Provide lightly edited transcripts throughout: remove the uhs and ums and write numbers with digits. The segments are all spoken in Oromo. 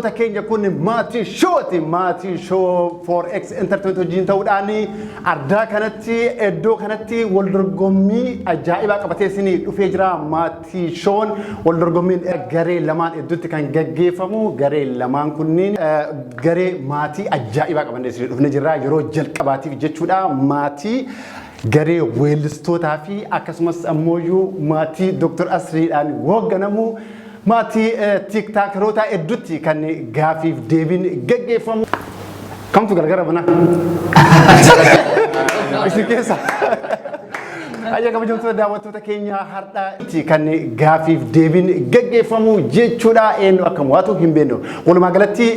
Daawwattoota keenya, kun Maatii Shooti. Maatii Shoo 4X Entertainment wajjin ta'uudhaan ardaa kanatti, iddoo kanatti wal dorgommii ajaa'ibaa qabatee isinii dhufee jira. Maatii Shoon wal dorgommiin garee lamaan hedduutti kan gaggeeffamu. Garee lamaan kunniin garee maatii ajaa'ibaa qabannee isinii dhufnee jirra. Yeroo jalqabaatiif jechuudha. Maatii garee weellistootaa fi akkasumas ammoo maatii Dr. Asriidhaan hoogganamu, maatii tiktaakeroota hedduutti kan gaafiif deebiin gaggeeffamu. Kamtu gargara bana? Isin keessa. Ayya, kabajamtoota daawwattoota keenya, har'aatti kan gaafiif deebiin gaggeeffamu jechuudha. Eenyu akka mo'atu hin beeknu. Walumaa galatti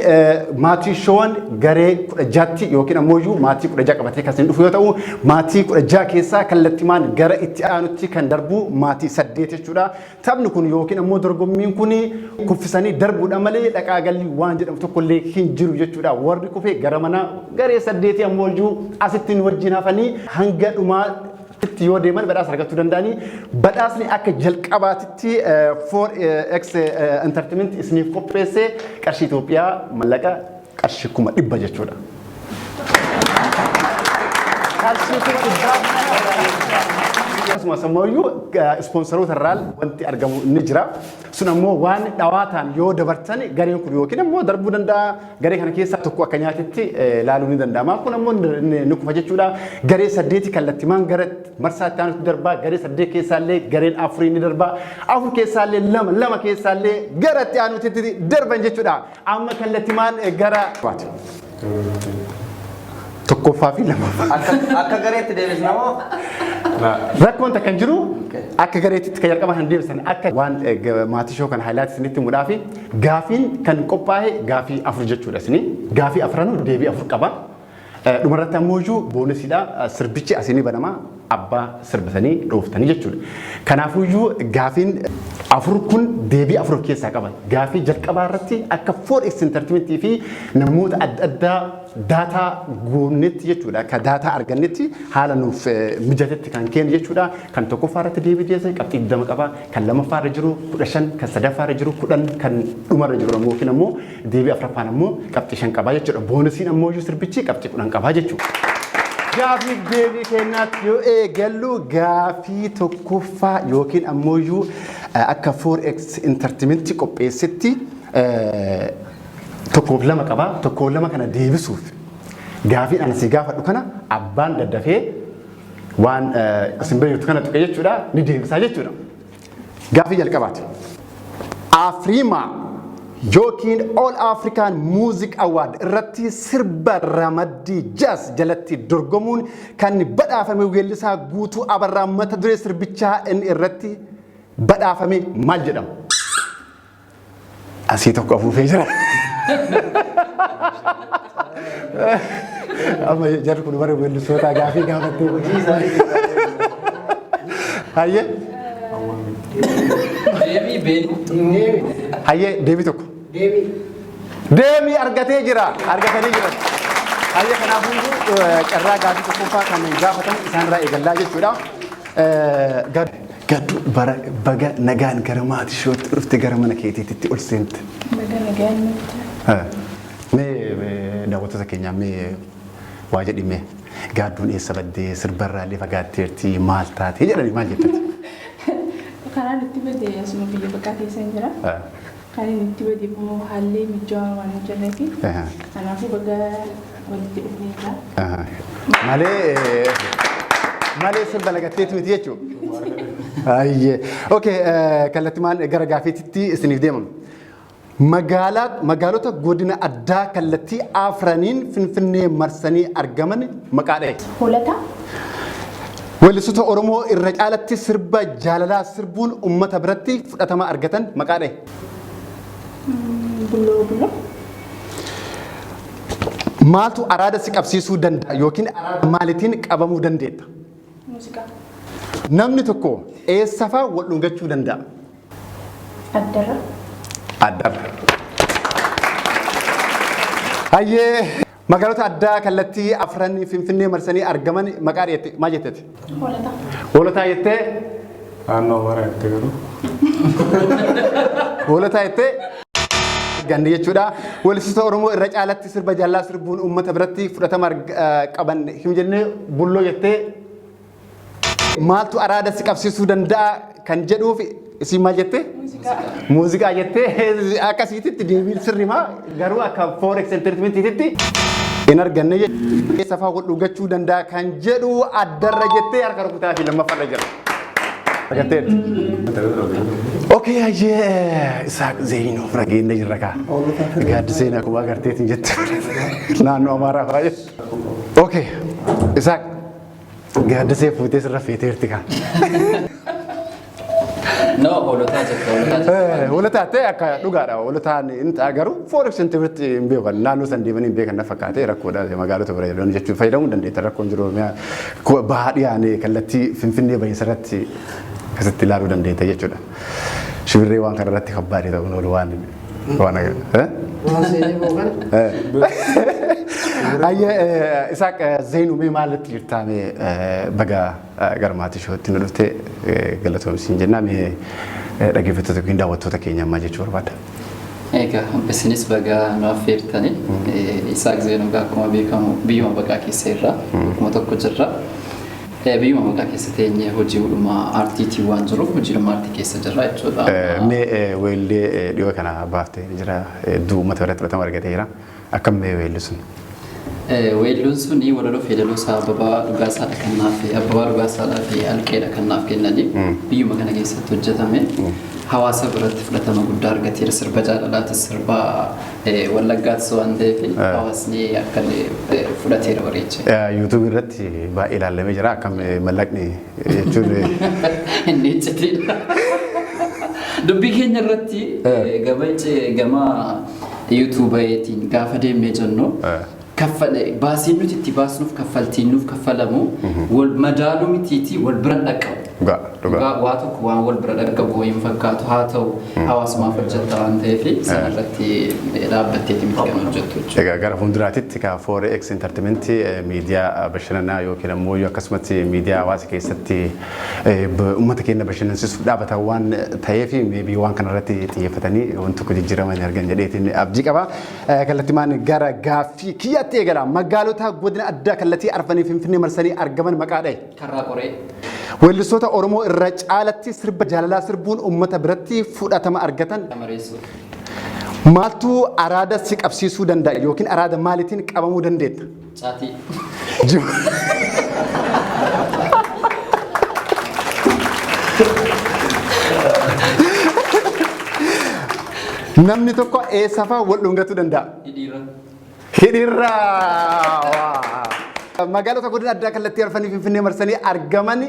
Maatii Showan garee 16tti yookiin ammoo maatii 16 qabatee kan dhufu yoo ta'u, maatii 16 keessaa kallattimaan gara itti aanutti kan darbu maatii saddeet jechuudha. Taphni kun yookiin ammoo dorgommiin kun kuffisanii darbuudha malee dhaqaa galli waan jedhamu tokkollee hin jiru jechuudha. Warri kufee gara mana, garee saddeetii ammoo asitti nu wajjin hafanii hanga dhumaa itti yoo deeman badhaasa argachuu danda'anii. Badhaasni akka jalqabaatitti 4X Entertainment isiniif qopheesse qarshii Itoophiyaa mallaqa qarshii 100,000 jechuudha. Qarshii 100,000. Akkasumas ammoo ispoonsaroota irraa wanti argamu ni jira. Sun ammoo waan dhawaataan yoo dabartan gareen kun yookiin ammoo darbuu danda'a. Garee kana keessaa tokko akka nyaatetti ilaaluu ni danda'ama. Kun ammoo ni kufa jechuudha. Garee saddeeti kallattimaan gara marsaa itti aanutti darbaa. Garee saddeet keessaallee gareen afurii ni darbaa. Afur keessaallee lama, lama keessaallee gara itti aanutti darban jechuudha. Amma kallattimaan gara tokkoffaa fi lammaffaa. Akka gareetti deebisna moo? Rakkoon takka hin jiru, akka gareetitti kan jalqaba kan deebisan akka waan Maatii Shoo kan highlight isinitti himuudhaa fi gaafiin kan qophaa'e gaafii afur jechuudha isinii. Gaafii afranuu deebii afur qaba. Dhumarratti ammoo iyyuu bonusiidha, sirbichi asinii banama, abbaa sirbisanii dhooftanii jechuudha. Kanaafuyyuu gaafiin afur kun deebii afur of keessaa qaba. Gaafii jalqabaa irratti akka 4X Entertainment fi namoota adda addaa data guunnetti jechuudha. Akka data argannetti haala nuuf mijatetti kan kennu jechuudha. Kan tokkoffaa irratti deebii deesse qabxii 20 qaba. Kan lammaffaa irra jiru 15, kan sadaffaa irra jiru 10, kan dhumarra jiru ammoo yookiin ammoo deebii afuraffaan ammoo qabxii 5 qaba jechuudha. Bonusiin ammoo sirbichi qabxii 10 qaba jechuudha. Gaafiif deebii kennaatti yoo eegallu, gaafii tokkoffaa yookiin ammoo akka 4X Entertainment qopheessetti tokkoof lama qaba. Tokkoof lama kana deebisuuf gaafiin ani si gaafadhu kana abbaan daddafee waan isin bira jirtu kana tuqe jechuudha, ni deebisaa jechuudha. Gaafii jalqabaati. Afrima yookiin All African Music Award irratti sirba ramaddii jazz jalatti dorgomuun kan badhaafame weellisaa Guutuu Abarraa mata duree sirbichaa inni irratti badhaafame maal jedhama? Asii tokko afuufee jira. Amma jarri kun bara weellistoota gaafii gaafattee. Hayyee. Deebii beeni. Hayyee, deebii tokko. Deemii argatee jira. Argatanii jiran. Hayyee, kanaafuu carraa gaafii tokkoffaa kan gaafatan isaanirraa eegallaa jechuudha. Gaddu, bara baga nagaan gara Maatii Shootti dhufte, gara mana keetiitti ol seente. Baga nagaan nutti. Mee daawwattoota keenyaa mee waa jedhime, Gaadduun eessa baddee, sirbarraallee fagaatteerti, maal taatee jedhani, maal jettati? Karaan itti bade asuma biyya baqaa keessa hin jira. Kan inni itti bade immoo haalli mijaawaa waan hin jirreefi. Kanaafuu baga walitti dhufnee jira. Malee sirba lagatteetu miti jechuudha. Ayyee. Okay, kallattimaan gara gaafiitti isiniif deemama. Magaalaa, magaalota godina addaa kallattii afraniin Finfinnee marsanii argaman maqaa dhahe. Hoolata. Weellistoota Oromoo irra caalatti sirba jaalalaa sirbuun uummata biratti fudhatama argatan maqaa dhahe. Bulloo Bulloo. Maaltu araada si qabsiisuu danda'a yookiin araada maaliitiin qabamuu dandeetta? Muuziqaa. Namni tokko eessafaa wal dhungachuu danda'a? Addarra. Addarra. Hayyee, magaalota addaa kallattii afran Finfinnee marsanii argaman maqaa dhiyeette, maal jetteeti? Hoolata. Hoolataa jettee? Naannoo Amaaraa jettee garuu. Hoolataa jettee? Arganne jechuudha. Weellistoota Oromoo irra caalatti sirba jaalala sirbuun uummata biratti fudhatama qaban hin jennee bulloo jettee, maaltu araada si qabsiisuu danda'a kan jedhuuf isin maal jettee? Muuziqaa. Muuziqaa jettee. Akkasiititti deebiin sirrimaa, garuu akka Forex Entertainmentiitti hin arganne. Safaa wal dhugachuu danda'a kan jedhu addarra jettee, harka rukutaa fi lammaffaarra jira. Argatteetti. Okay, ayyee, Isaaq Zeenoo bira geenne jirra kaa. Gaaddiseen akkuma agarteetiin jette naannoo Amaaraa fa'aa jettu. Okay, Isaaq, gaaddisee fuutee sirra feeteerti kaa. No, hoolotaa jette, hoolotaa jette. Hoolotaa ta'e akka dhugaadha. Hoolotaan hin ta'a, garuu Forex Entertainment hin beekan. Naannoo san deemanii hin beekan na fakkaate, rakkoodha. Magaalota bira jiran jechuun fayyadamuu dandeetta. Rakkoon jiru Oromiyaa bahaa dhiyaane kallattii Finfinnee bahiinsa irratti akkasitti ilaaluu dandeetta jechuudha. Shibirree waan kana irratti kabbaadee ta'uun oolu waan Waan seenee bookan. Ayyee, Isaaq Zeenuu, mee maalitti jirtaa? Mee baga gara maatii shootti nu dhufte, galatoomsiin jenna. Mee dhaggeeffattoota yookiin daawwattoota keenya ammaa jechuu barbaadda? Egaa, isinis baga nu affeertani. Isaaq Zeenuu akkuma beekamu biyyuma baqaa keessa irra akkuma tokko jirra. Biyyuma baqaa keessa teenyee hojiidhuma aartiitiin waan jiruuf hojiidhuma aartii keessa jirra jechuudha. Mee weellee dhiyoo kana baaftee jira, hedduu uummata biratti fudhatama argatee jira. Akkam mee weelli sun? Weelluun suni walaloo fi yeedaloo isaa Abbabaa Dhugaasaadha kan naaf, Abbabaa Dhugaasaadhaa fi Alqeedha kan naaf kennani. Biyyuma kana keessatti hojjetame. Hawaasa biratti fudhatama guddaa argateera. Sirba jaalalaatis, sirba Wallaggaatis waan ta'eef hawaasni akka fudhateera bareeche. YouTube irratti baay'ee ilaalamee jira. Akkam mallaqni jechuun? Inni iccitiidha. Dubbii keenya irratti gama YouTubeetiin gaafa deemnee jennu, kaffale baasiin nuti itti baasnuuf kaffaltiin nuuf kaffalamu wal madaaluu mitiitii wal bira dhaqqabu. Dhugaa dhugaa. Dhugaa, waa tokko waan wal bira dhaqqabu hin fakkaatu. Haa ta'u, hawaasumaaf hojjetta waan ta'eef sanarratti dhaabbatteeti miti kan hojjettu jechuudha. Egaa gara fuulduraatitti ka 4X Entertainment miidiyaa bashannanaa yookiin ammoo akkasumas miidiyaa hawaasa keessatti uummata keenya bashannansiisuuf dhaabatan waan ta'eef, maybe waan kanarratti xiyyeeffatanii wanti tokko jijjiiraman argan jedheetiin abdii qaba. Kallattimaan gara gaaffii kiyyaatti eegala. Magaalota godina addaa kallattii arfanii Finfinnee marsanii argaman maqaa dhahe. Karraa Qoree. Weellistoota Oromoo irra caalatti sirba jaalalaa sirbuun uummata biratti fudhatama argatan. Mareessuu. Maaltu araada si qabsiisuu danda'a yookiin araada maaliitiin qabamuu dandeetta? Caatii. Namni tokko eessa fa'aa wal dhungatuu danda'a? Hidhiirra. Hidhiirraa. Magaalota godina addaa kallattii arfanii Finfinnee marsanii argaman: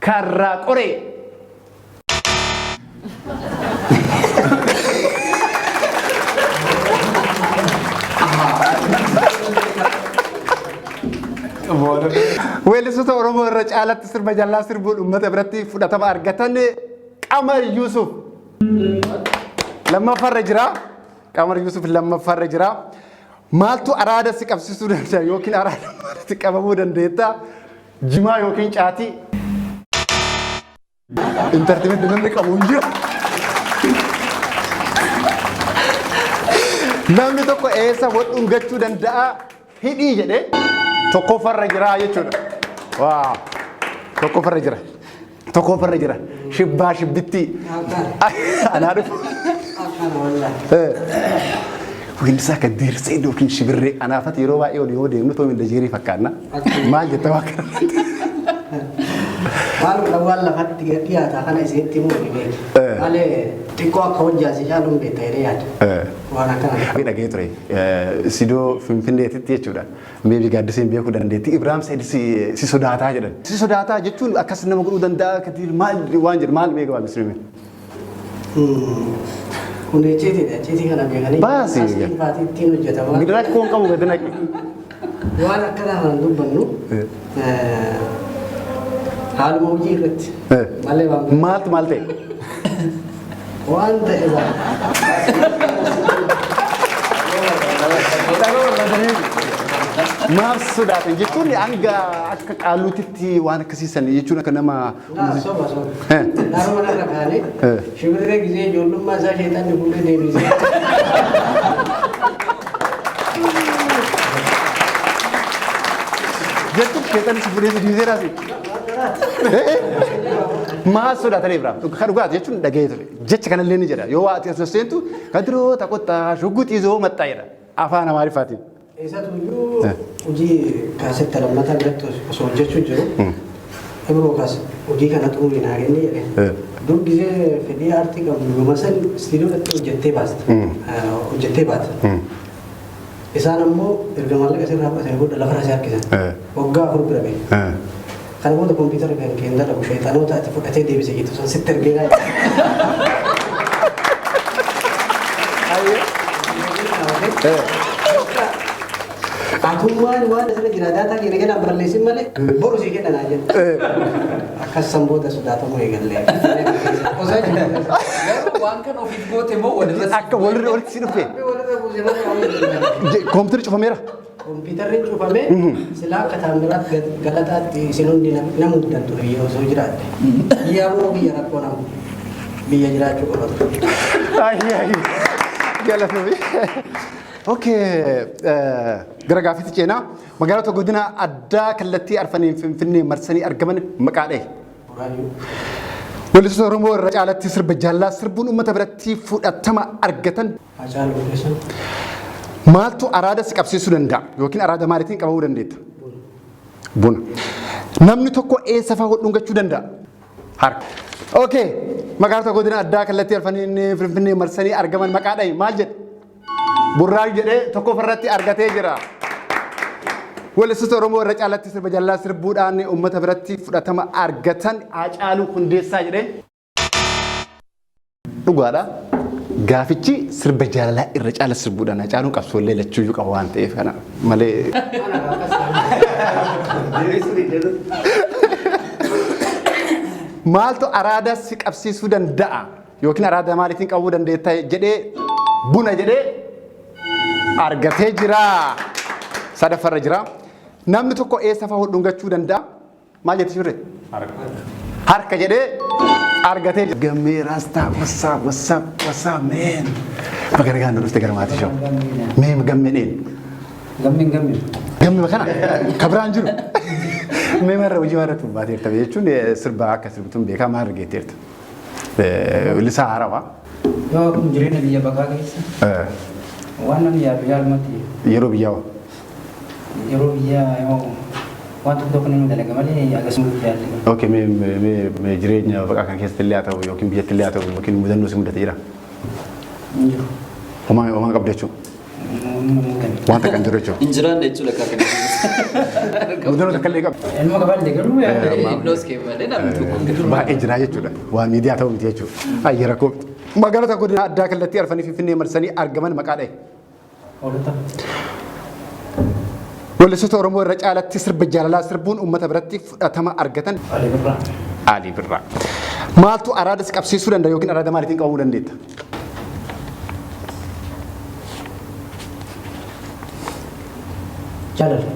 Karraa Qoree. Weellistoota Oromoo irra caalatti sirba jaallalaa sirbuun uummata biratti fudhatama argatan: Qamar Yuusuf. Lammaffaarra jira. Qamar Yuusuf lammaffaarra jira. Maaltu araada si qabsiisuu danda'a yookiin araada maalitti qabamuu dandeetta? Jimaa yookiin caatii. Entertainment namni qabu hin jiru. Namni tokko eessa wal dhungachuu danda'a? Hidhii jedhee, tokkoffarra jira jechuudha. Waa, tokkoffarra jira. Tokkoffarra jira. Shibbaa shibbittii. Anaa dhufu. Akkana wallaahi. Weellisaa akka diirsee yookiin shibirree anaafati yeroo baay'ee olii yoo deemnu Tom and Jerry fakkaanna. Maal jetta waa kana? Waan godhan waan lafatti dhiyaata kana isinitti himuu ni beeku. Malee xiqqoo akka hojjaasi caaluun beekta jedhee yaada. Waan akkana. Dhagee ture. Sidoo Finfinneetitti jechuudha. Maybe gaaddiseen beekuu dandeetti. Ibraahim Said si sodaataa jedhan. Si sodaataa jechuun akkas nama godhuu danda'a. Katiir maal waan jedhu maal beeka waan misirime? Kun icciitiidha. Icciitii kana beekanii. Baasi. Asliin faatii ittiin hojjetama. Rakkoon qabu gadi naqi. Waan akkanaa kan dubbannu haaluma hojii irratti malee waan Maaltu maal ta'e? Waan ta'e waan. Maaf sodaatan jechuun hanga akka qaalluutitti waan akkasiisan jechuun akka nama. Naa soba soba. Naannoo narra kaanee shimbirree gisee ijoollummaa isaa sheexanni fuudhee deebisee. Jechuun sheexanni si fuudhee si dhiiseeraasi. Maal sodaatanii biraa? Kan dhugaati jechuun dhaga'ee ture. Jecha kanallee ni jedha. Yoo waa ati as seentu kadiroo taqottaa shugguxii zoo maxxaa jedha. Afaan Amaariffaatiin. Eessattu iyyuu hojii kaasetta lammataa biratti osoo hojjechuu jiru. Ibroo kaas hojii kana xumuri naa kenni jedhe. Dur gisee fedhii aartii qabdu yooma san istiidiyootti hojjettee baasta. Hojjettee baata. Isaan ammoo erga maallaqa sirraa fudhatanii booda lafarra si harkisan. Waggaa 4 bira gahe. Kana booda kompiitara kan kee hin dalagu sheexanoota ati fudhatee deebise jettu san sitti ergeeraa jedhe. Atummaan waan asirra jira daataa keenya jalaa balleessin malee boru sii kenna naa jedhe. Akkas san booda sodaatamuu eegalle. Osoo jiru. Garuu waan kana ofiif goote moo walirra si Akka walirra walitti si dhufe. Walirra buuse malee waan hin Kompiitarri cufameera. Kompiitarri cufame silaa akka taamiraat galataatti isin hundi nama muddan ture biyya osoo jiraadhe. Biyya ammoo biyya rakkoo nama biyya jiraachuu qofa ture. Ayi ayi. Galatoomi. Okay. Gara gaaffiitti ceenaa. Magaalota godina addaa kallattii arfaniin Finfinnee marsanii argaman maqaa dhahi. Buraayyuu. Weellistoota Oromoo irra caalatti sirba jaalalaa sirbuun uummata biratti fudhatama argatan. Hacaaluu Hundeessaa. Maaltu araada si qabsiisuu danda'a yookiin araada maaliitiin qabamuu dandeetta? Buna. Namni tokko eessa fa'aa wal dhungachuu danda'a? Harka. Okay. Magaalota godina addaa kallattii arfaniin Finfinnee marsanii argaman maqaa dhahi maal jedhe? Burraayu jedhee tokko ofirratti argatee jira. Weellistoota Oromoo irra caalatti sirba jaalalaa sirbuudhaan uummata biratti fudhatama argatan Haacaaluu Hundeessaa jedhee. Dhugaadha. Gaafichi sirba jaalalaa irra caala sirbuudhaan Haacaaluun qabsoollee lachuuyyuu qaba waan ta'eef kana malee. Maaltu araada si qabsiisuu danda'a yookiin araada maaliitiin qabuu dandeetta jedhee buna jedhee argatee jira. Sadaffarra jira. Namni tokko eessa fa'aa dhungachuu danda'a? Maal jette shurree? Harka jedhee argatee jira. Gammee raastaa what's up what's up what's up man. Baga nagaan nu dhufte gara maatii show. Mee gammeen eenyu? Gammeen gammee. Gammee kana ka biraan jiru. Mee marra hojii marra tubbaateerta jechuun sirba akka sirbituun beekaa maal argeetteerta? Lisaa haarawaa. Yoo kun jireenya biyya baqaa keessa waan namni yaadu yaalumatti. Yeroo biyyaa hoo? Yeroo biyyaa yoo waan tokko tokko nama dalaga malee akkasuma yaalle. Okay, mee mee mee jireenya baqaa kan keessatti illee haa ta'u yookiin biyyatti illee haa ta'u yookiin mudannoo si mudate jira? Hin jiru. Homaa homaa qabdu jechuudha. Waan takka hin jiru jechuudha. Hin jiraanne jechuudha akka kana. Mudannoo takka illee qabdu. Ilma qaballee garuu Innoos kee malee namni tokko hin jiru. Baay'ee jira jechuudha. Waan miidiyaa ta'u miti jechuudha. Ayyi rakkoo. Magaalota godina addaa kallattii arfanii Finfinnee marsanii argaman maqaa dhahi. Hoolota. Weellistoota Oromoo irra caalatti sirba jaalalaa sirbuun uummata biratti fudhatama argatan. Ali Birraa. Ali Birraa. Maaltu araada si qabsiisuu danda'a yookiin araada maaliitiin qabamuu dandeetta? Jaalala.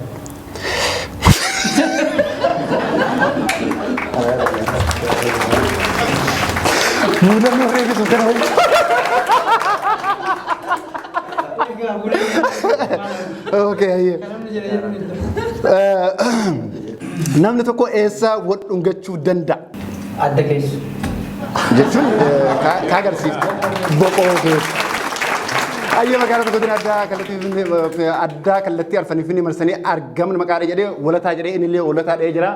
Mudannoo reebisu kana hojii. Okay, hayyee. Namni tokko eessa wal dhungachuu danda'a? Adda keessa. Jechuun ka agarsiiftu boqoo keessa. Ayyee magaalota godina addaa kallattii Finfinnee addaa kallattii arfanii Finfinnee marsanii argaman maqaadha jedhee walataa jedhee innillee walataa dhahee jira.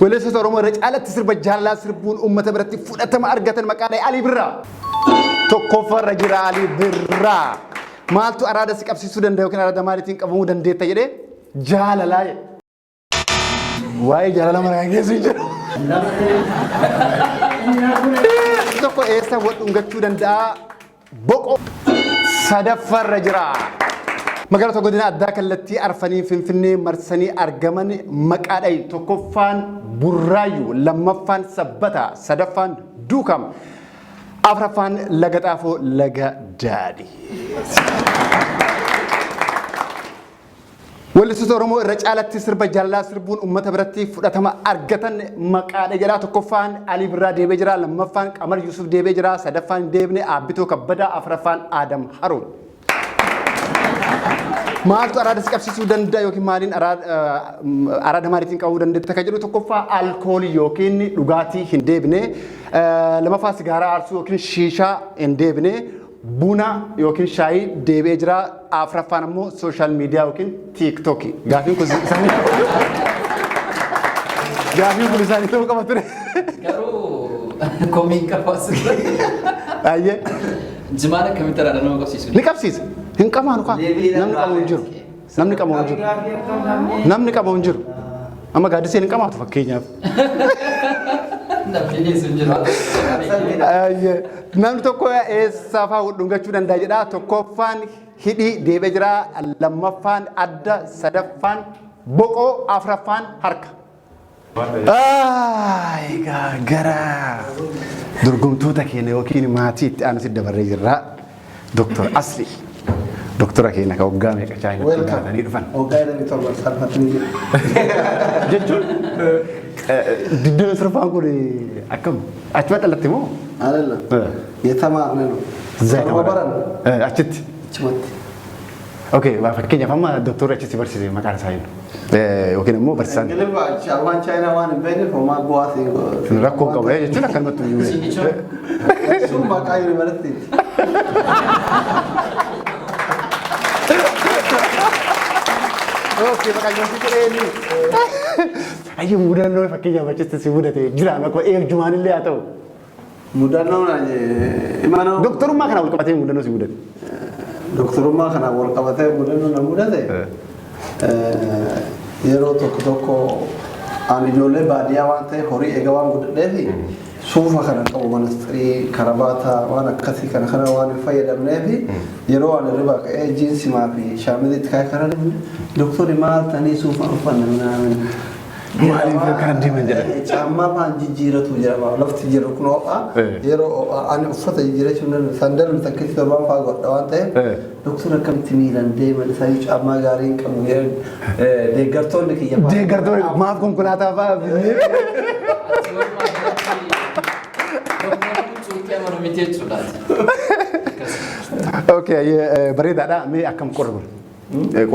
Weellistoota Oromoo irra caalatti sirba jaalalaa sirbuun uummata biratti fudhatama argatan maqaa dhahee Alii Birraa. Tokkoffaarra jira Alii Birraa. Maaltu araada si qabsiisuu danda'a yookiin araada maaliitiin qabamuu dandeetta jedhee jaalalaa jedhe. Waa'ee jaalala maraa keessa hin jiru. Tokko eessa wal dhungachuu danda'a? Boqoo sadaffaarra jira. Magaalota godina addaa kallattii arfanii Finfinnee marsanii argaman maqaa dhahi. Tokkoffaan Burraayyuu, lammaffaan Sabbata, sadaffaan Duukam, afraffaan Laga Xaafoo Laga Daadhii. Weellistoota Oromoo irra caalatti sirba jaalalaa sirbuun uummata biratti fudhatama argatan maqaadha jedha. Tokkoffaan Alii Birraa deebee jira, lammaffaan Qamar Yusuf deebee jira, sadaffaan hin deebine Aabbitoo Kabbadaa, afuraffaan Aadam Haruun. Maaltu araada si qabsiisuu danda'a yookiin maaliin araada maaliitiin qabuu dandeetta kan jedhu, tokkoffaa alkoolii yookiin dhugaatii, hin deebine, lamaffaa sigaaraa aarsuu yookiin shiishaa, hin deebine, buna yookiin shaayii deebi'ee jira, afuraffaan ammoo social media yookiin TikTokii. Gaafiin kun isaanii ta'uu qaba ture. Garuu komiin qabaas. Ayyee. Jimaan akkamitti araada nama qabsiisu? Ni qabsiisa. Hin qabaanu kaa. Namni qabu hin jiru. Namni qabu hin jiru. Namni qabu hin jiru. Amma gaaddiseen hin qabaatu fakkeenyaaf. Namni dhiyeessu hin jiru. Ayyee. Namni tokko eessaa fa'aa dhungachuu danda'a jedha. Tokkoffaan hidhii deebi'ee jira. Lammaffaan adda, sadaffaan boqoo, afuraffaan harka. Egaa gara dorgomtoota keenya yookiin maatii itti aanutti dabarree jirra. Doktor Asli. Doktora keenya kan waggaa meeqa Chaayinaatti baratanii dhufan. Waggaa 27 salphatanii jiru. Jechuun 27n kun akkam? Achuma dhalatte moo? አይደለም የተማርን ነው። Torba baran Achitti. Achumatti. Okay, fakkeenyaaf amma doktorri achitti barsiise maqaan isaa eenyu? Yookiin immoo barsiisaan. Ingiliffa afaan Chaayinaa waan hin beekneef homaa bu'aa Rakkoo qabu jechuun akkanumatti. Sun maqaa yuunivarsiitiiti. Okay, maqaa yuunivarsiitii eenyu? Ayyee, mudannoo fakkeenyaaf achitti si mudate jira akkuma eegjumaan illee haa ta'u. Mudannoon imanoo. Doktorummaa kana wal qabatee mudannoo si mudate. Doktorummaa kana wal qabatee mudannoo na mudate, yeroo tokko tokko ani ijoollee baadiyyaa waan ta'eef, horii eega waan guddadheef, suufa kana qabu, manastirii, karabaataa waan akkasii kana kana waan hin fayyadamneef, yeroo ani riba ka'ee jiinsimaa fi shaamiziitti kaa'ee karaa deemne, "Doktorri maal ta'anii suufa uffanne?" minaamin. Maaliif kana deeman jedhan? Caammaa faan jijjiiratu jedhama. Lafti jiru kun ho'a. Yeroo ho'a ani uffata jijjiirachuu hin danda'u. Sandaluma takkitti torbaan fa'aa godha waan ta'eef, doktora akkamitti miilan deeman, isaayyuu caammaa gaarii hin qabu. Deeggartoonni kiyya fa'aa. Deeggartoonni maaf konkolaataa fa'aa binnee? Cuutti amanu miti jechuudhaati. Okay, bareedaadha. Mee akkam qorra kun?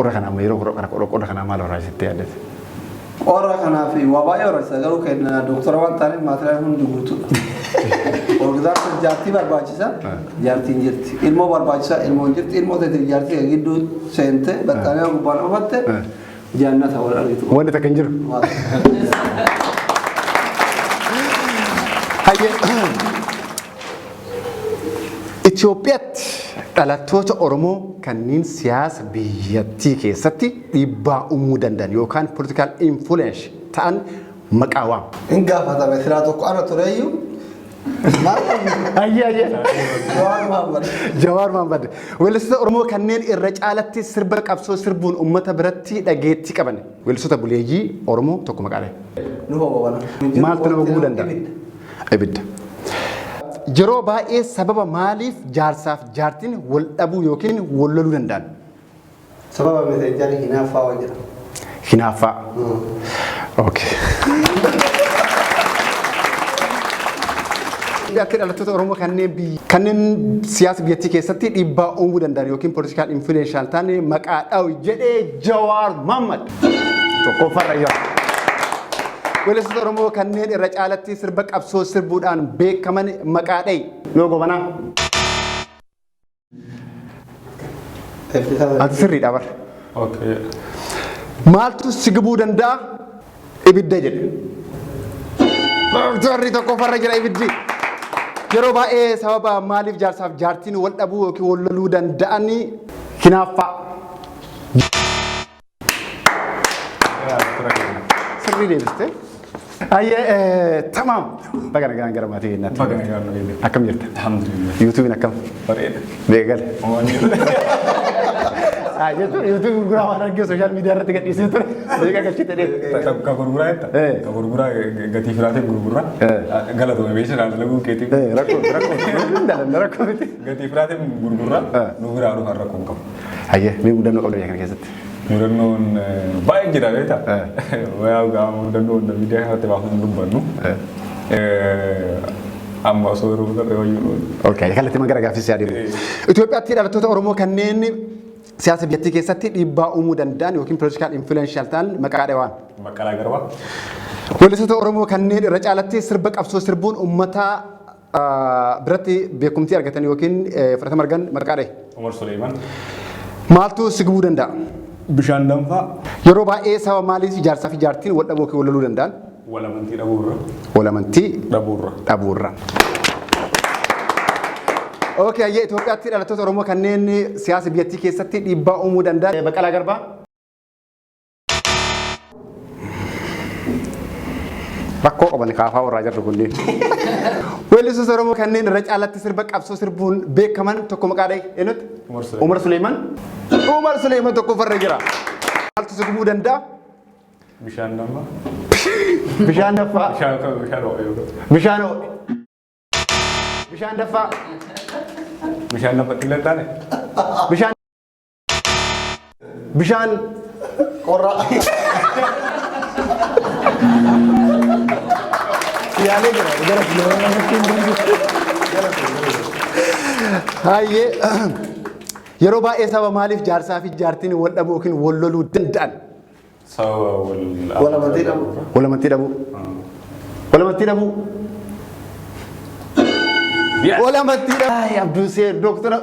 Qorra kana amma yeroo qorra kana, qorra kana maal horaa sitti yaaddate? Qorra kanaaf waa baay'ee horreessa, garuu kenna doktora waan ta'aniif maatiriyaan hundi guutuudha. For example, jaartii barbaachisa, jaartiin jirti. Ilmoo barbaachisa, ilmoon jirti. Ilmoo teetiif jaartii kan gidduu seente baxxaanee gubbaan ofatte jannata wal argitu. Wanti takka hin jiru. Hayyee. Itoophiyaatti dhalattoota Oromoo kanneen siyaasa biyyattii keessatti dhiibbaa uumuu danda'an yookaan political influence ta'an maqaa waam. Hin gaafatame silaa tokko ana tureyyuu. Maal? Hayyee, hayyee. Jawaar Mohammad. Jawaar Mohammad. Weellistoota Oromoo kanneen irra caalatti sirba qabsoo sirbuun uummata biratti dhageettii qaban. Weellistoota buleeyyii Oromoo tokko maqaalee. Nu hobobana. Maaltu nama gubuu danda'a? Ibidda. Yeroo baay'ee sababa maaliif jaarsaaf jaartiin wal dhabuu yookiin wal loluu danda'an? Sababa messengerii hinaaffaa waan jedhamu. Hinaaffaa. Okay. Akka dhalattoota Oromoo kanneen biyya kanneen siyaasa biyyattii keessatti dhiibbaa uumuu danda'an yookiin political influential ta'an maqaa dha'u jedhee Jawaar Mohammad. Tokkoffaarra jira. Weellistoota Oromoo kanneen irra caalatti sirba qabsoo sirbuudhaan beekaman maqaa dha'i. Noo Gobanaa. Ati sirriidha bara. Okay. Maaltu si gubuu danda'a? Ibidda jedhe. Doktorri tokkoffarra jira, ibiddi. Yeroo baay'ee sababa maaliif jaarsaaf jaartiin wal dhabuu yookiin wal loluu danda'an? Hinaaffaa. Sirrii deebiste. Ayyee, tamaam. Baga nagaan gara maatii keenyaatti. Baga nagaan nu eegde. Akkam jirta? Alhamdulillah. YouTubeiin akkam? Bareeda. Beekale. Waan jiru. Jechuun YouTube gurguraa waan argee social media irratti gadhiisee ture. Beeka galchite dheetu. Ka gurguraa jetta? Ka gurguraa gatii firaatiin gurguraa. Galatoome beeksisa dalaguu keetiif. Rakkoo, rakkoo. Dalanna, rakkoo miti. Gatii firaatiin gurguraa, nu biraa dhufan, rakkoo hin qabu. Hayyee, mee mudannoo qabda biyya kana keessatti? Mudannoon baay'ee jira beektaa? Yaa gaafa mudannoo hunda miidiyaa kanatti baafnu dubbannu. Amma osoo yeroo darbe wayyuu. Okay, kallattii gara gaaffii siyaa deemu. Itoophiyaatti dhalattoota Oromoo kanneen siyaasa biyyattii keessatti dhiibbaa uumuu danda'an yookiin political influential ta'an maqaa dhawaan. Baqqalaa Garbaa. Weellistoota Oromoo kanneen irra caalatti sirba qabsoo sirbuun uummata biratti beekumtii argatan yookiin fudhatama argan maqaa dhahe. Umar Suleeman. Maaltu si gubuu danda'a? Bishaan danfaa. Yeroo baay'ee sababa maaliif ijaarsaa fi jaartiin wal dhabuu yookiin wal loluu danda'an? Wal amantii dhabuurra. Wal amantii Dhabuurra. Dhabuurra. Okay, ayyee Itoophiyaatti dhalattoota Oromoo kanneen siyaasa biyyattii keessatti dhiibbaa uumuu danda'an Baqqalaa Garbaa. Rakkoo qaban kaafaa warraa jirru kunneen. Weellistoota Oromoo kanneen irra caalatti sirba qabsoo sirbuun beekaman tokko maqaa dhahi eenyutti? Umar Suleeman. Umar Suleeman. Umar Suleeman tokkoffarra jira. Maaltu si gubuu danda'a? Bishaan danfaa. Bishaan danfaa. Bishaan bishaan ho'e yookaan. Bishaan ho'e. Bishaan danfaa. Bishaan danfaa xiqqaa taane. Bishaan. Bishaan. Qorra. Yaalee jira. Gara Hayyee. Yeroo baay'ee sababa maaliif jaarsaa fi jaartiin wal dhabuu yookiin wal loluu danda'an? Sababa wal Wal amantii dhabuu. Wal amantii dhabuu. Wal amantii dhabuu. Yes. Wal amantii dhabuu. Ay, Abduusee doktora.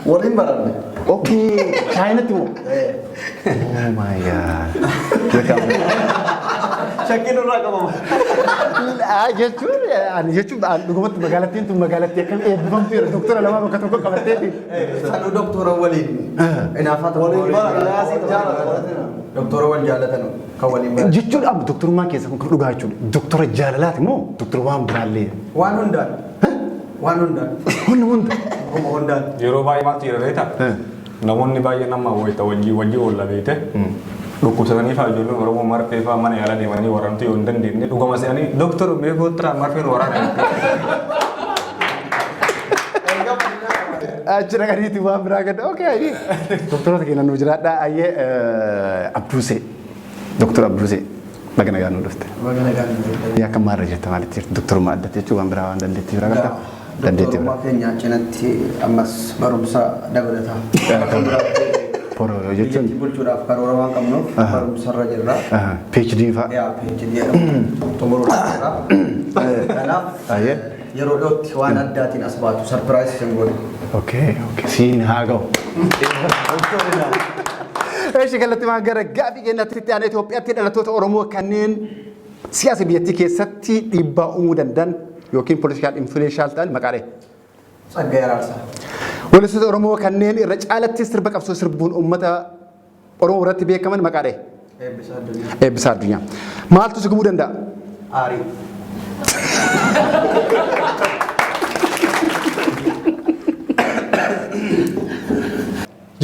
Waliin baranne. Okay, Chaayinatti moo? Oh my God. Shakkiin irraa qabama. Jechuun ani jechuun ani dhugumatti magaalattiin tun magaalattii akkam eebbifamtu jedha doktora lama bakka tokko qabatteeti. Sanuu doktora waliin. Hinaaffaa tokko waliin jaalatan. Doktora wal jaalatan kan waliin baratan. Jechuun amma doktorummaan keessa kun kan dhugaa jechuudha. Doktora jaalalaati moo doktora waan biraallee? Waan hundaan. Waan hundaan. Hunda hunda. Homa hundaan. Yeroo baay'ee maaltu jira beektaa? Namoonni baay'een amma wayita wajjii wajjii oolla beekte. Dhukkubsatanii fa'aa ijoolleen Oromoo marfee fa'aa mana yaalaa deemanii waramtuu yoo hin dandeenye dhugama se'anii doktor mee koottaa marfeen waraana. Achi dhaqaniiti waan biraa gad. Okay, ayyee. Doktoroota keenya nu jiraadhaa. Ayyee Abduusee. Doktor Abduusee. Baga nagaan nu dhufte. Baga nagaan nu dhufte. Akka maarra jirta maalitti jirta? Doktorummaa addatti jechuun waan biraa waan dandeettii biraa qabda? Dandeettii biraa. Doktorummaa keenya cinatti ammas barumsa dabalataa. Poro jechuun Biyyattii bulchuudhaaf karoora waan qabnuuf barumsarra jirra. PhD fa'a. Yaa PhD jedhamu xumuruudhaaf jirra. Kanaaf Ayyee. yeroo dhiyootti waan addaatiin as baatu surprise isin godhe. Okay. Siin haa ga'u. Eeshi kallattii waan gara gaaffii keenyatti itti aanee Itoophiyaatti dhalattoota Oromoo kanneen siyaasa biyyattii keessatti dhiibbaa uumuu danda'an yookiin political influential ta'an maqaa dhahe. Tsaggaayee Araarsaa. Weellistoota Oromoo kanneen irra caalatti sirba qabsoo sirbuun uummata Oromoo biratti beekaman maqaa dhahe. Eebbisaa Addunyaa. Eebbisaa Addunyaa. Maaltu si gubuu danda'a? Aarii.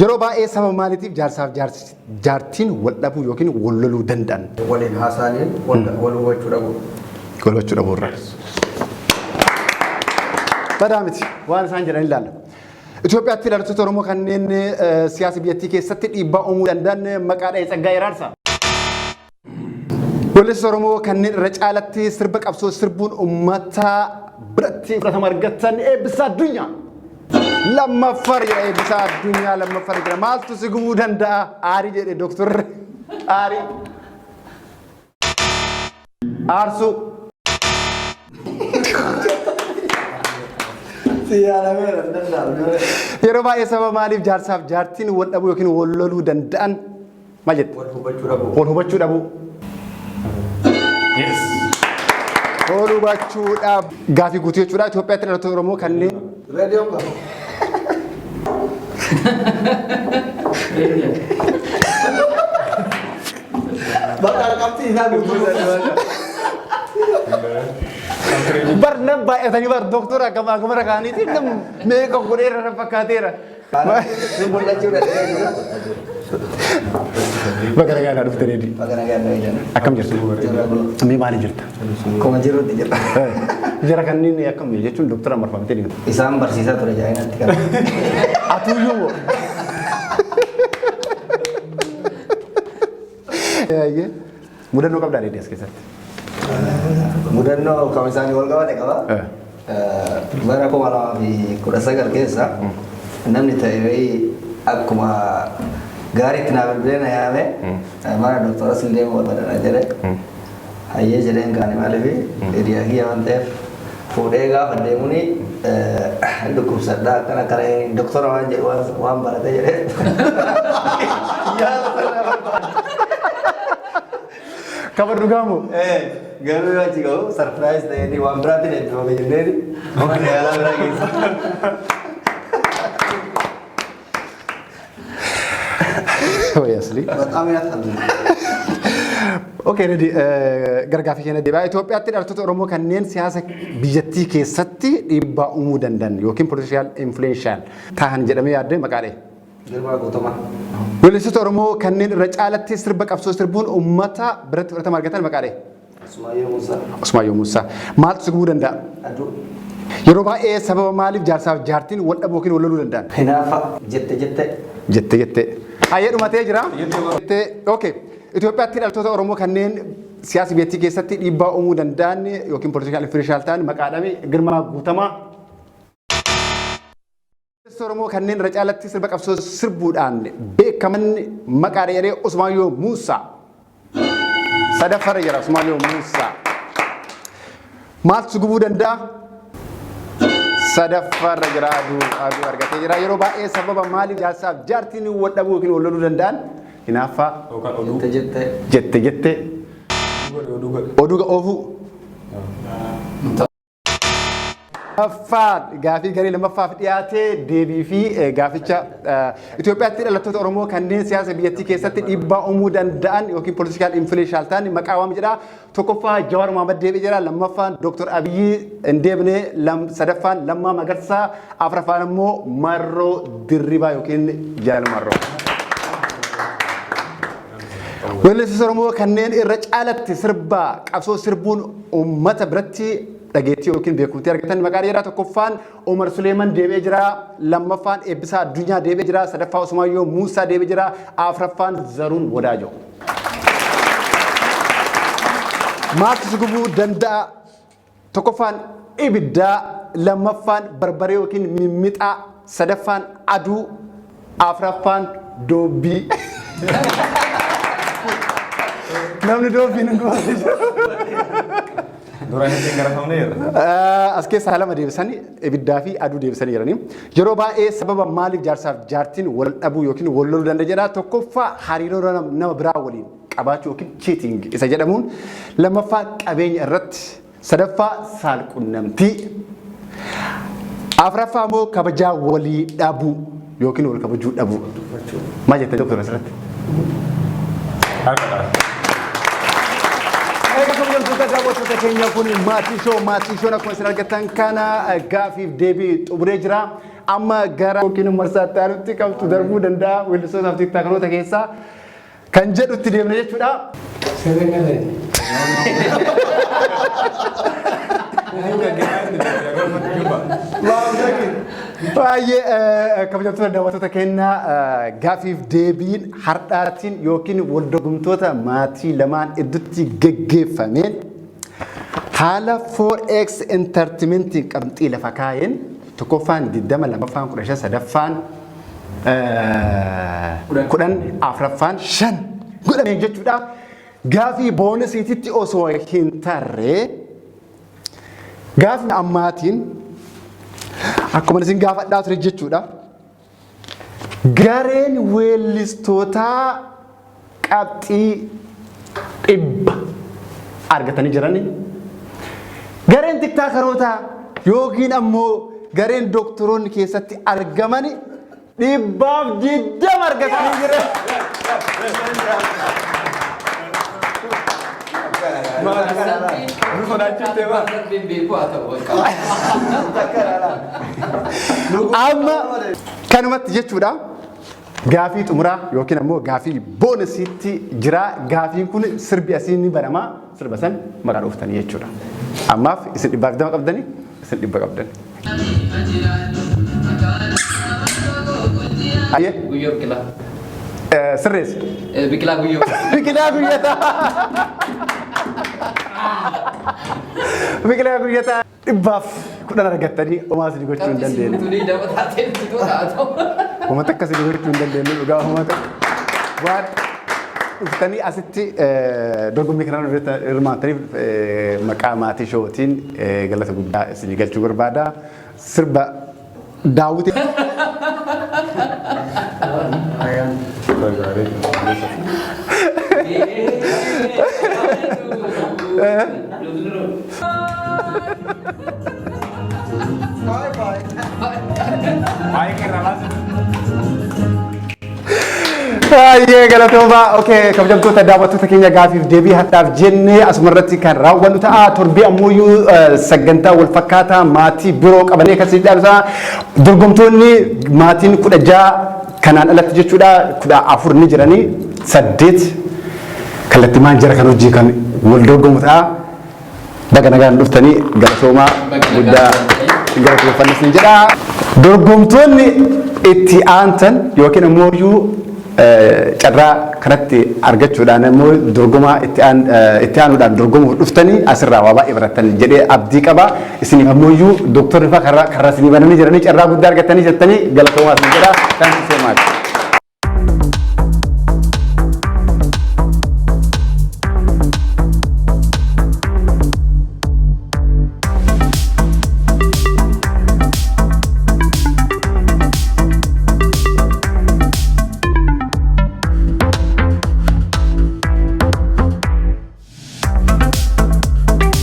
Yeroo baay'ee sababa maaliitiif jaarsaaf jaartiin wal dhabuu yookiin wal loluu danda'an? Waliin haasa'aniin wal hubachuu dhabuu. Wal hubachuu dhabuu irraa. Badaa miti waan isaan jedhan ilaalla. Itoophiyaatti dhalattoota Oromoo kanneen siyaasa biyyattii keessatti dhiibbaa uumuu danda'an maqaa dha'e Tsaggaayee Araarsaa. Weellistoota Oromoo kanneen irra caalatti sirba qabsoo sirbuun uummata biratti fudhatama argatan Eebbisaa Addunyaa. Lammaffar jira Eebbisaa Addunyaa lammaffar jira. Maaltu si gubuu danda'a? Aarii jedhe doktorri. Aarii. Aarsuu. Si yaalameera hin danda'amu. Yeroo baay'ee sababa maaliif jaarsaaf jaartiin wal dhabuu yookiin wal loluu danda'an maal jette? Wal hubachuu dhabuu. Wal hubachuu dhabuu. Yes. Wal hubachuu dhab. Gaafii guutuu jechuudha. Itoophiyaatti dhalattoota Oromoo kanneen Reediyoon qaba. Bakka qabxii isaa guutuu. Bar nam baay'atanii bar doktora akkam akkuma rakaaniiti nam meeqa godheera na fakkaateera. Si mul'achuu danda'e. Baga nagaa dhufte reedi. Baga nagaa dhufte. Akkam jirtu? Mee maali jirta? Akkuma jirutti jira. Jara kanneen akkam jechuun doktora marfamtee deemte. Isaan barsiisaa ture jaayinatti kan. Atuyyuu moo? Eeyyee. Mudannoo qabdaa deedee as keessatti. Mudannoo kam isaanii wal qabate qaba. Bara 2019 keessa namni ta'e wayii akkuma gaariitti naa bilbilee na yaame, mana doktora sin deemu barbaadana jedhe. Hayyee jedheen, kaane. Maaliif, hiriyaa kiyya waan ta'eef fuudhee gaafa deemuuni dhukkubsadhaa akkana akkana, doktora waan jedhu waan barate jedhee. Yaala sana barbaada. Kaba dhugaamu. Garuu yoo achi gahu surprise ta'ee waan biraatiin eebbifame jenneeni mana yaalaa biraa keessa. Way asli. በጣም ያሳዝናል። Okay, ready. Gara gaaffii keenya deebi'aa. Itoophiyaatti dhalattoota Oromoo kanneen siyaasa biyyattii keessatti dhiibbaa uumuu danda'an yookiin political influential ta'an jedhamee yaaddee maqaa dha'e. Girmaa Guutamaa. Weellistoota Oromoo kanneen irra caalatti sirba qabsoo sirbuun uummata biratti fudhatama argatan maqaa dha'e. Usmaayyoo Muusaa. Usmaayyoo Muusaa. Maaltu si gubuu danda'a? Aduu. Yeroo baay'ee sababa maaliif jaarsaaf jaartiin wal dhabuu yookiin wal loluu danda'an? Hinaafa, jette jette. Jette jette. Hayyee, dhumatee jira. Jettee. Okay. Itoophiyaatti dhalattoota Oromoo kanneen siyaasa biyyattii keessatti dhiibbaa uumuu danda'an yookiin political influential ta'an maqaa dhame Girmaa Guutamaa. Weellistoota Oromoo kanneen irra caalatti sirba qabsoo sirbuudhaan beekaman maqaa jedhee Usmaayyoo Muusaa. Sadaffaarra jira Usmaayyoo Muusaa. Maaltu si gubuu danda'a? Sadaffaarra jira, aduu argatee jira. Yeroo baay'ee sababa maaliif jaarsaaf jaartiin wal dhabuu yookiin wal loluu danda'an? Hinaaffaa, Yookaan oduu. Jette jette. Jette jette, Oduu godhe. Oduu oofuu. Lammaffaa, gaafii garee lammaffaaf dhiyaatee deebii fi gaaficha Itoophiyaatti dhalattoota Oromoo kanneen siyaasa biyyattii keessatti dhiibbaa uumuu danda'an yookiin political influential ta'an maqaa waam jedha. Tokkoffaa Jawaar Mohaammed deebi'ee jira. Lammaffaan Dr. Abiyyi hin deebine. Sadaffaan Lammaa Magarsaa. Afuraffaan immoo Marroo Dirribaa yookiin Jaal Marroo. Weellistoota Oromoo kanneen irra caalatti sirba qabsoo sirbuun uummata biratti dhageettii yookiin beekumtii argatan maqaa dheeraa. Tokkoffaan Omar Suleeman deebi'ee jira. Lammaffaan Eebbisaa Addunyaa deebi'ee jira. Sadaffaa Usmaayyoo Muusaa deebi'ee jira. Afuraffaan Zaruun Wadaajoo. Maaltu si gubuu danda'a? Tokkoffaan ibiddaa, lammaffaan barbaree yookiin mimmixaa, sadaffaan aduu, afuraffaan doobbii. Namni doobbiin hin gubate jiru. Duraan ittiin garafamnee jirra. As keessaa lama deebisanii, ibiddaa fi aduu deebisanii jiranii. Yeroo baay'ee sababa maaliif jaarsaaf jaartiin wal dhabuu yookiin wal loluu danda'a jedha. Tokkoffaa hariiroo nama biraa waliin qabaachuu yookiin cheating isa jedhamuun. Lammaffaa qabeenya irratti. Sadaffaa saalqunnamtii. Afuraffaa immoo kabajaa walii dhabuu yookiin wal kabajuu dhabuu. Maal jette doktor asirratti? Harka qaba. Egaa kabajamtoota daawwattoota keenya, kun Maatii Show. Maatii Shown akkuma isin argattan kana gaafiif deebii xumuree jira. Amma gara yookiin marsaatti aanutti qabtu darbuu danda'a weellistootaaf tiktaakeroota keessaa kan jedhutti deemna jechuudha. Sirriin galee. Baay'ee kabajamtoota daawwattoota keenya, gaafiif deebiin har'aatiin yookiin wal dorgomtoota maatii lamaan idduutti geggeeffameen haala 4X Entertainmentiin qabxii lafa kaa'een tokkoffaan 20, lammaffaan 15, sadaffaan 10, afuraffaan 5 godhameen jechuudha. Gaafii bonusiititti osoo hin tarree gaafni ammaatiin akkuma isin gaafadhaa ture jechuudha. Gareen weellistootaa qabxii 100 argatanii jirani. Gareen tiktaakarootaa yookiin ammoo gareen doktoroonni keessatti argamani 120 argatanii jiran. Nu sodaachiftee baa. Beeku haa ta'u bakka. Amma kanumatti jechuudha. Gaafii xumuraa yookiin ammoo gaafii bonusiitti jira. Gaafiin kun sirbi asii ni banama. Sirba san maqaa dhooftanii jechuudha. Ammaaf isin 120 qabdanii, isin 100 qabdanii. Ayyee. Guyyoo Biqilaa. Sirreessi. Biqilaa Guyyoo. Biqilaa Guyyataa. Biqilaa Guyyataa 110 argattanii homaa isin gochuu hin dandeenye. Tulii lama taatee taatu. Uummata akkasii gochuu hin dandeenye dhugaa uummata. Waan dhuftanii asitti dorgommii kanaan hirmaattaniif maqaa maatii showtiin galata guddaa isinii galchuu barbaada. Sirba daawwiti. Baay'ee irraa laasa. Baay'ee galatooma. Okay, kabajamtoota daawwattoota keenya, gaafiif deebii hadhaaf jennee asumarratti kan raawwannu ta'a. Torbee ammoo sagantaa wal fakkaataa maatii biroo qabannee kan isin ta'a. Dorgomtoonni maatiin 16 kanaan alatti jechuudha 14 ni jiranii, saddeet kallattimaan jara kan hojii kan wal dorgomu ta'a. Baga nagaan dhuftanii, galatoomaa guddaa galateeffannis ni jedha. Dorgomtoonni itti aantan yookiin immoo carraa kanatti argachuudhaan immoo dorgomaa itti aanuudhaan dorgomuuf dhuftanii asirraa waa baay'ee barattan jedhee abdii qaba. Isin ammoo dooktorri fa'aa karraa isinii bananii jiranii carraa guddaa argattanii jettanii galatoomaa isin jedha. Thank you so